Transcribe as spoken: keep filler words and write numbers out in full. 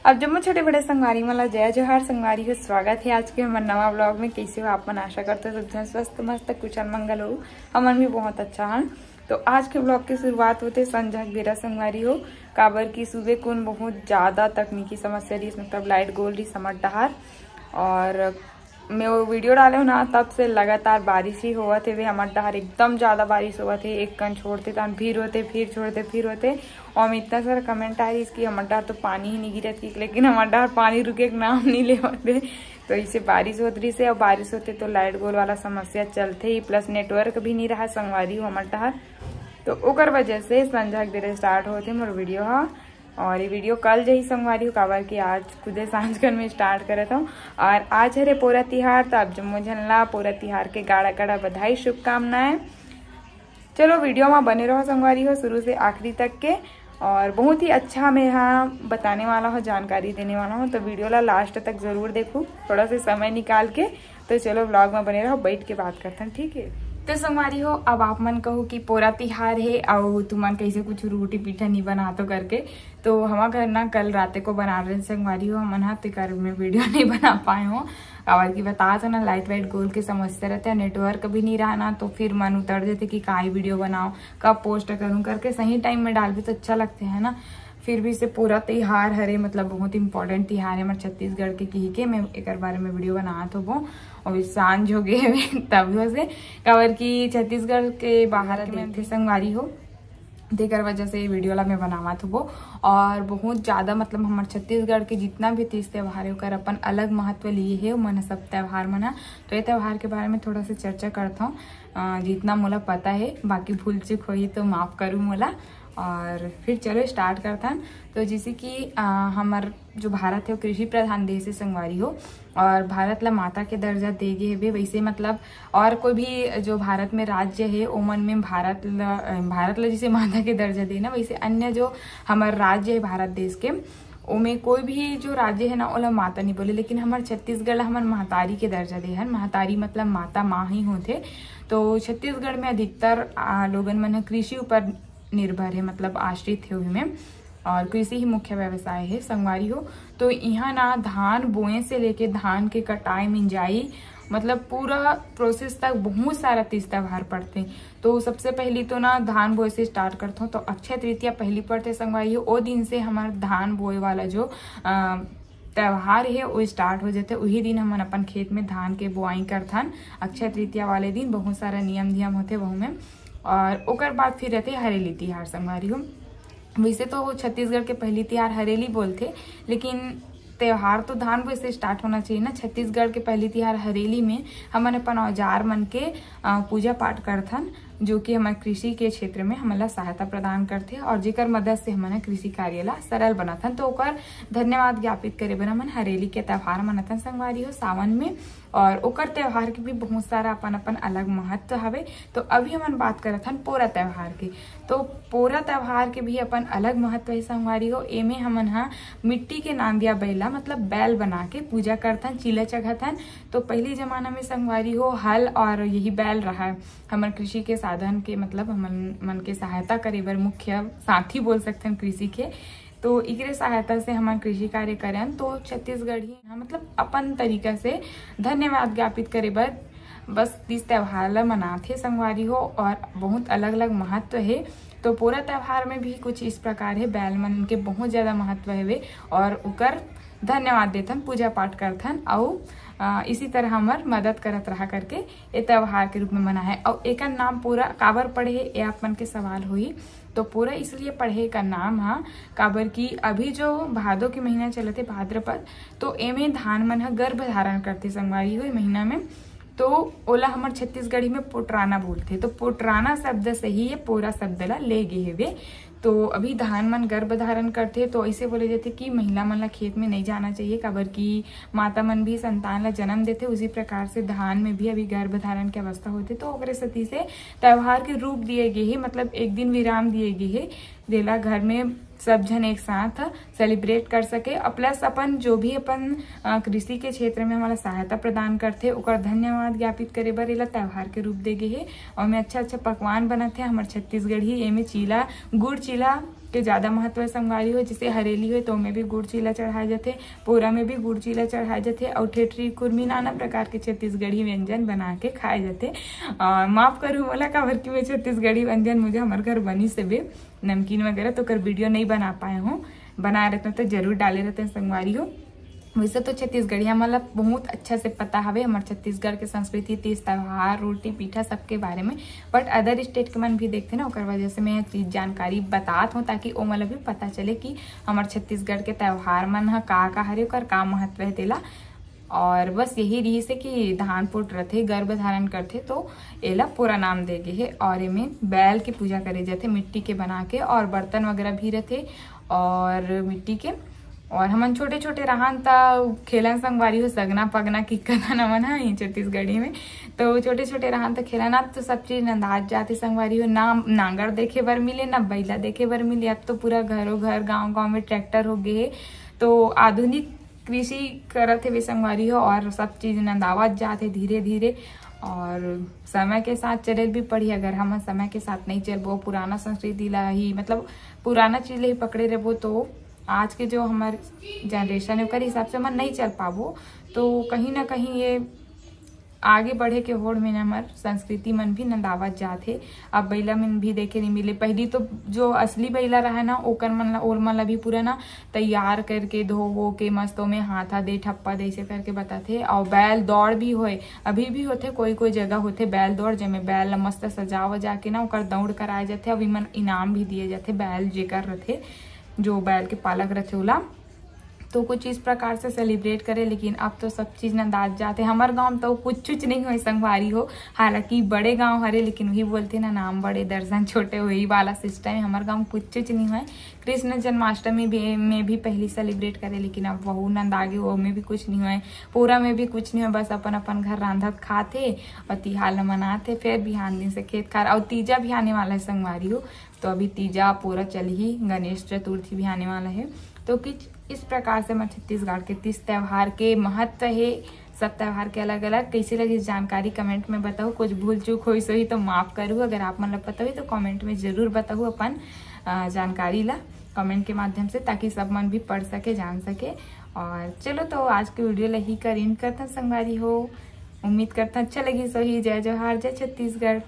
अब जम्मो छोटे बड़े संगवारी मन ला जय जोहार। संगवारी हो, स्वागत हे आज के हमर नवा vlog में। कइसे हो आप मन? आशा करथों सब झन स्वस्थ मस्त कुशल मंगल हो। हमन भी बहुत अच्छा हन। तो आज के vlog के शुरुआत होथे संझा के बेरा संगवारी हो, काबर कि सुबह कुन बहुत ज्यादा तकनीकी समस्या रहिस, मतलब light गोल रहिस हमर डहार। और मैं वो video डाले हो ना, तब से लगातार बारिश ही होवत हे। हमर डहार एकदम ज्यादा बारिश होवत हे, एक कन छोड़थे तहन फिर होथे, फिर छोड़थे फिर होथे। और इतना सारा comment आ रहिस कि हमर डहार तो पानी ही नहीं गिरत कि, लेकिन हमर डहार पानी रुके के नाम नहीं लेवत हे। तो इसे बारिश होत रहिस हे, और बारिश होथे तो light गोल वाला समस्या चलथे ही, plus network भी नहीं रहा संगवारी हो हमर डहार। तो ओकर वजह से संझा के बेरा start होथे मोर video हा। और ये video कल जही संगवारी हो, काबर कि आज खुदे सांझ कन में start करत हूँ। और आज हरे पोरा तिहार, तो आप जम्मो झन ला पोरा तिहार के गाड़ा गाड़ा बधाई, शुभकामनाएं। चलो, video में बने रहो संगवारी हो शुरू से आखिरी तक के। और बहुत ही अच्छा मैं यहाँ बताने वाला हूँ, जानकारी देने वाला हूँ, तो video ला last तक जरूर देखो, थोड़ा सा समय निकाल के। तो चलो, vlog में बने रहो, बैठ के बात करथन, ठीक है? तो संगवारी हो, अब आप मन कहो कि पोरा तिहार हे, अउ तुमन कैसे कुछ रोटी पीठा नहीं बनातो करके, तो हमर घर ना कल राते को बना रहे संगवारी हो, हमन हा, तेकर मैं video नहीं बना पाए हूँ। काबर कि बता तो ना, light वाइट गोल के समस्या रहते हैं, network भी नहीं रहा ना, तो फिर मन उतर जाते कि काय video बनाओ, कब post करूँ करके। सही time में डालबे तो अच्छा लगते है ना। फिर भी से पोरा तिहार हरे, मतलब बहुत important तिहार है हमर छत्तीसगढ़ के, कही के मैं एकर बारे में video बनात होबो। और सांझ हो गए हवे तब हो से, काबर कि छत्तीसगढ़ के बाहर के मन के संगवारी हो, तेकर वजह से ये video ला मैं बनावत होबो। और बहुत ज्यादा, मतलब हमर छत्तीसगढ़ के जितना भी तीज त्योहार है, ओकर अपन अलग महत्व लिए है, ओमन सब त्योहार मन ह। तो ये त्योहार के बारे में थोड़ा सा चर्चा करता हूँ, अ, जितना मोला पता है, बाकी भूल चूक होही तो माफ करू मोला। और फिर चलो start करथन। तो जैसे कि, अ, हमर जो भारत है, वो कृषि प्रधान देश है संगवारी हो, और भारत ला माता के दर्जा दे गे हवे। वैसे मतलब और कोई भी जो भारत में राज्य है, ओमन में भारत ला, अ, भारत ला जैसे माता के दर्जा दे ना, वैसे अन्य जो हमर राज्य है भारत देश के, ओमे कोई भी जो राज्य है ना, ओला माता नहीं बोले, लेकिन हमर छत्तीसगढ़ ला हमन महतारी के दर्जा दे हन। महतारी मतलब माता, माँ ही होथे। तो छत्तीसगढ़ में अधिकतर, आ, लोगन मन ह कृषि ऊपर निर्भर है, मतलब आश्रित है ओही में, और कृषि ही मुख्य व्यवसाय है संगवारी हो। तो यहाँ ना धान बोए से लेके धान के कटाई, मिंजाई, मतलब पूरा process तक बहुत सारा तीज त्योहार पड़थे। तो सबसे पहली तो ना धान बोए से start करथों, तो अक्षय तृतीया पहली पड़थे संगवारी हो। ओ दिन से हमर धान बोए वाला जो, अ, त्योहार है, वो start हो जाथे। उही दिन हमन अपन खेत में धान के बोआई करथन। अक्षय तृतीया वाले दिन बहुत सारा नियम धियम होथे वहू में। और ओकर बाद फिर रहथे हरेली तिहार संगवारी हो। वैसे तो छत्तीसगढ़ के पहली तिहार हरेली बोलथे, लेकिन त्योहार तो धान बोए से start होना चाहिए ना। छत्तीसगढ़ के पहली तिहार हरेली में हमन अपन औजार मन के, अ, पूजा पाठ करथन, जो कि हमर कृषि के क्षेत्र में हमन ला सहायता प्रदान करथे और जेकर मदद से हमन ह कृषि कार्य ला सरल बनाथन। तो ओकर धन्यवाद ज्ञापित करे बर हमन हरेली के त्योहार मनाथन संगवारी हो सावन में। और ओकर त्योहार के भी बहुत सारा अपन अपन अलग महत्व हवे। तो अभी हमन बात करत हन पोरा त्योहार के। तो पोरा त्योहार के भी अपन अलग महत्व है संगवारी हो। एमे हमन हा मिट्टी के नांदिया बैला, मतलब बैल बना के पूजा करथन, चीला चघाथन। तो पहली जमाना में संगवारी हो हल और यही बैल रहा हमर कृषि के साधन के, मतलब हमन मन के सहायता करे बर मुख्य साथी बोल सकथन कृषि के। तो इकरे सहायता से हमन कृषि कार्य करन। तो छत्तीसगढ़ी, हाँ, मतलब अपन तरीका से धन्यवाद ज्ञापित करे बर बस तीज त्योहार ला मनाथे संगवारी हो, और बहुत अलग-अलग महत्व हे। तो पोरा त्योहार में भी कुछ इस प्रकार हे, बैल मन के बहुत ज्यादा महत्व हेवे और उकर धन्यवाद देथन, पूजा पाठ करथन, अउ, अ, इसी तरह हमर मदद करत रहा करके ए त्योहार के रूप में मनाहे। अउ एकर नाम पोरा काबर पड़े हे, ए आप मन के सवाल होही। तो पोरा इसलिए पड़े हे एकर नाम हा, काबर कि अभी जो भादो के महीना चलत हे, भाद्रपद, तो एमे धान मन ह गर्भ धारण करथे संगवारी हो ए महीना में। तो ओला हमर छत्तीसगढ़ी में पोटराना बोलथे। तो पोटराना शब्द से ही ये पोरा शब्द ला ले गे हेवे। तो अभी धान मन गर्भ धारण करथे, तो ऐसे बोले जाथे कि महिला मन ला खेत में नहीं जाना चाहिए, काबर कि माता मन भी संतान ला जन्म देथे, उसी प्रकार से धान में भी अभी गर्भ धारण के अवस्था होथे। तो ओकरे सेती से त्योहार के रूप दिए गे हे, मतलब एक दिन विराम दिए गे हे, जेला घर में सब झन एक साथ celebrate कर सके, और plus अपन जो भी अपन, अ, कृषि के क्षेत्र में हमारा सहायता प्रदान करथे, ओकर धन्यवाद ज्ञापित करे बर एला त्योहार के रूप दे गे हे। और में अच्छा अच्छा पकवान बनत हे हमर छत्तीसगढ़ी, एमे चीला, गुड़ चीला, के ज्यादा महत्व हे संगवारी हो। जैसे हरेली होय तो ओमे भी गुड़ चीला चढ़ाए जाथे, पोरा में भी गुड़ चीला चढ़ाए जाथे, अउ ठेठरी, कुरमी, नाना प्रकार के छत्तीसगढ़ी व्यंजन बना के खाए जाथे। अ, माफ करू मोला, काबर कि मैं छत्तीसगढ़ी व्यंजन मुझे हमर घर बनी से बे नमकीन वगैरह तो कर वीडियो नहीं बना पाए हूँ, बनाए रहते तो जरूर डाले रहते संगवारी हो। वैसे तो छत्तीसगढ़िया मन ला बहुत अच्छा से पता हवे हमर छत्तीसगढ़ के संस्कृति, तीज त्योहार, रोटी पीठा सबके बारे में, but other state के मन भी देखथे ना, ओकर वजह से मैं ये चीज जानकारी बतात हूँ, ताकि ओ मन ला भी पता चले कि हमर छत्तीसगढ़ के त्योहार मन ह का का हरे, ओकर का महत्व हे तेला। और बस यही रहिस हे कि धान पोट रथे, गर्भ धारण करथे, तो एला पोरा नाम दे गे हे। और एमे बैल के पूजा करे जाथे, मिट्टी के बना के, और बर्तन वगैरह भी रथे और मिट्टी के। और हमन छोटे छोटे रहन त खेलन संगवारी हो, सगना पगना किक्कत हमन ह छत्तीसगढ़ी में, तो छोटे छोटे रहन त खेलन। अब तो सब चीज नंदात जाथे संगवारी हो, ना नांगर देखे बर मिले, ना बैला देखे बर मिले। अब तो पूरा घरों घर, गांव गांव में ट्रैक्टर हो गए हे, तो आधुनिक कृषि करत हेवे संगवारी हो, और सब चीज नंदावत जात हे धीरे धीरे। और समय के साथ चले भी पड़ही, अगर हम समय के साथ नहीं चलबो, पुराना संस्कृति ला ही, मतलब पुराना चीज ला ही पकड़े रहबो, तो आज के जो हमर जनरेशन है ओकर हिसाब से हमन नहीं चल पाबो। तो कहीं ना कहीं ये आगे बढ़े के होड़ में हमर संस्कृति मन भी नंदावत जात हे। अब बैला मन भी देखे नहीं मिले। पहली तो जो असली बैला रहे ना, ओकर मन ला, ओर मन ला भी पूरा ना तैयार करके धो वो के मस्त ओमे हाथा दे, ठप्पा दे, ऐसे करके बताथे। और बैल दौड़ भी होए, अभी भी होथे, कोई कोई जगह होथे बैल दौड़, जेमे बैल ला मस्त सजा वजा के ना ओकर दौड़ कराए जाथे। अभी मन इनाम भी दिए जाथे बैल जेकर रथे, जो बैल के पालक रथे ओला। तो कुछ इस प्रकार से सेलिब्रेट करे, लेकिन अब तो सब चीज नंदात जात हे। हमर गांव में तो कुछ कुछ नहीं होए संगवारी हो, हालांकि बड़े गांव हरे, लेकिन वही बोलथे ना, नाम बड़े दर्शन छोटे, वही वाला सिस्टम हे। हमर गांव में कुछ कुछ नहीं होए। कृष्ण जन्माष्टमी भी, में भी पहली सेलिब्रेट करे, लेकिन अब वहू नंदा गे, वो में भी कुछ नहीं होए, पूरा में भी कुछ नहीं होए। बस अपन अपन घर रांधत खात हे और तिहार ल मनात हे। फिर बिहान दिन से खेत खार, और तीजा भी आने वाला है संगवारी हो, तो अभी तीजा पोरा चलही, गणेश चतुर्थी भी आने वाला है। तो कुछ इस प्रकार से हमर छत्तीसगढ़ के तीज त्योहार के महत्व हे। सब त्योहार के अलग अलग कैसे लगिस जानकारी कमेंट में बताओ। कुछ भूल चूक होइस होही तो माफ करू, अगर आप मन ला पता होही तो कमेंट में जरूर बताओ अपन अ, जानकारी ला कमेंट के माध्यम से, ताकि सब मन भी पढ़ सके, जान सके। और चलो, तो आज के वीडियो ला ही कर एंड करथन संगवारी हो। उम्मीद करथन अच्छा लगिस होही। जय जोहार, जय छत्तीसगढ़।